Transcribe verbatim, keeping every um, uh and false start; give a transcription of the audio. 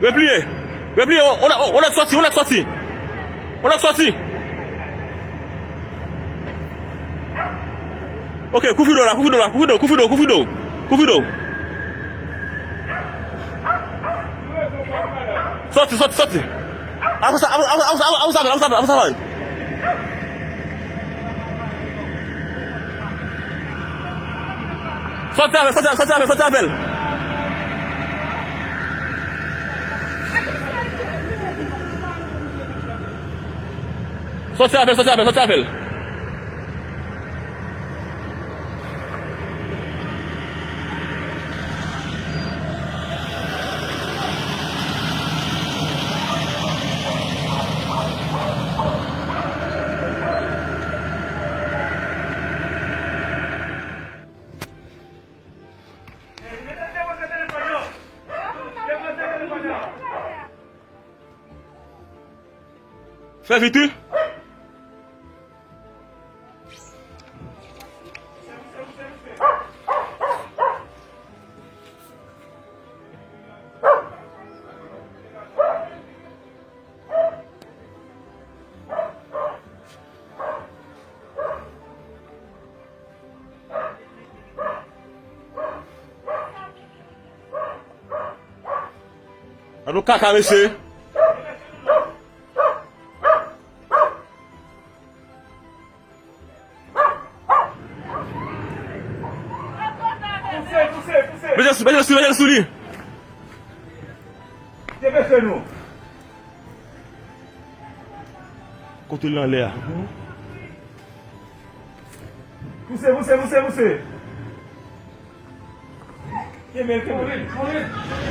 Repliye. Repliye. On, on, on a sòti, on a sòti. On a sòti. Ok, kouvri do la, kouvri do la, kouvri do, kouvri do, kouvri do. Kouvri do. Sòti, sòti, sòti. Avanse, avanse, avanse, avanse, avanse, avanse, avanse. Sòti avè l, sòti avè l, sòti avè l, sòti avè l. Sòti avè l, sòti avè l, sòti avè l. Fè vit wi. Gad yon kaka, mesye. Mete l sou, mete l sou, mete l sou li. Depese nou. Kote l anlè a. Pouse, pouse, pouse, pouse. Kenbe l, kenbe l.